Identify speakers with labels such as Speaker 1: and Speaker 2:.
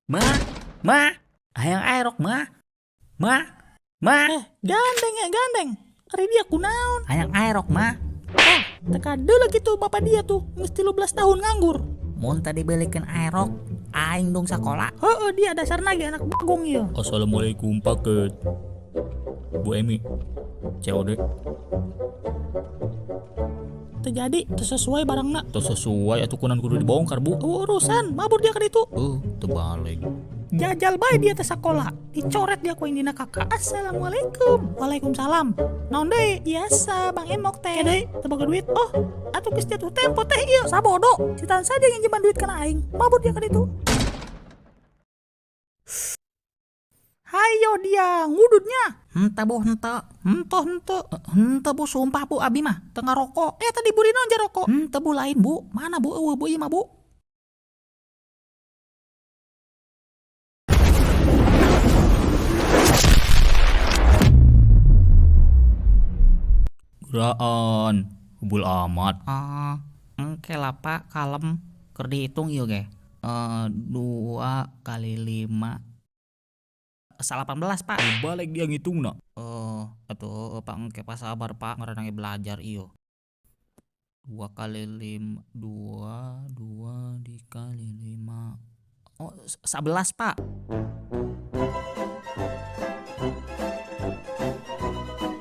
Speaker 1: Ma, ma, hayang aerok ma. Ma, ma.
Speaker 2: Eh, gandeng ya gandeng. Ari dia kunaon?
Speaker 1: Hayang aerok ma.
Speaker 2: Eh, teka deuleu kitu bapak dia tuh, geus 13 tahun nganggur.
Speaker 1: Mun tadi belikeun aerok, aing dong sakola.
Speaker 2: Heeh, dia dasarna ge anak bagong ieu.
Speaker 3: Assalamualaikum paket. Bu Emi, COD.
Speaker 2: Teu jadi, teu sesuai barangna.
Speaker 3: Teu sesuai atuh kunan kudu dibongkar, Bu.
Speaker 2: Eueuh urusan, mabur dia ka ditu.
Speaker 3: Teu balik.
Speaker 2: Jajal bae dia teh sakola, dicoret dia ku aing dina KK. Assalamualaikum. Waalaikumsalam. Naon deui? Biasa Bang Emok teh. Deui, teu boga duit. Oh, atuh geus jatuh tempo teh ieu. Sabodo. Si Tansa dia nginjeman duit kana aing. Mabur dia ka ditu. Hayo dia ngudutnya.
Speaker 1: Henteu Bu, henteu.
Speaker 2: Henteu henteu.
Speaker 1: Henteu Bu, sumpah Bu abi mah teu ngarokok.
Speaker 2: Eh tadi buri naon jarokok?
Speaker 1: Henteu Bu, lain Bu. Mana Bu eueuh Bu ieu mah Bu.
Speaker 3: Geraan, hubul amat.
Speaker 1: Ah, engke lah Pak, kalem. Keur dihitung ieu ge. 2 kali 5 18 Pak.
Speaker 3: Balik dia ngitungna.
Speaker 1: Atuh Pak engke Pak sabar Pak, ngaranna ge belajar ieu. 2 kali 5, 2, 2 dikali 5. Oh, 11 Pak.